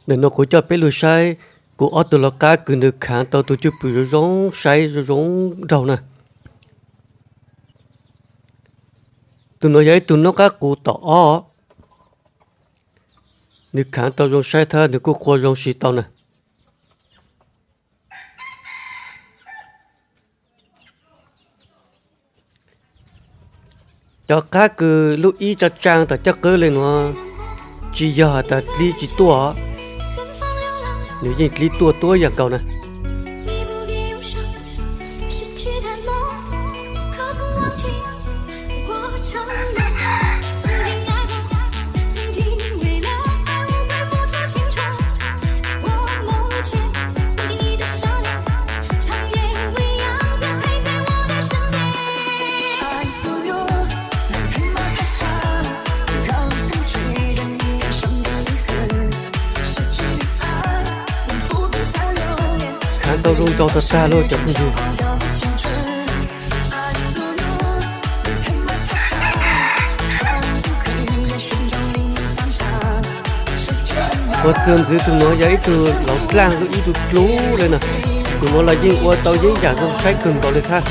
Ntawm no kuv coj peb lug saib kuv ob tug lau qab kws nws khaav tau tus cwj pwm zoo zoo saib zoo zoo nraug na. Tug nuav yog ib tug noob qab qus tom ob, nws khaav tau zoo saib thab nws kuj qua zoo siv tau na. Cov qab kws lub ib tsa tsaa tom caj qwb le nuav tsis yog has tas dlib tsis tuaj, nws yeej dlib tuaj tuab yam nkaus na. Khaav tau zoo nraug tag tag lawm cov phooj ywg. Ua txuas ntxiv tug nuav yog ib tug lauv dlaaj lub ib tug dlub le na. Tug nuav los yeej ua tau yeeb yam zoo saib kawg nkaus le thab.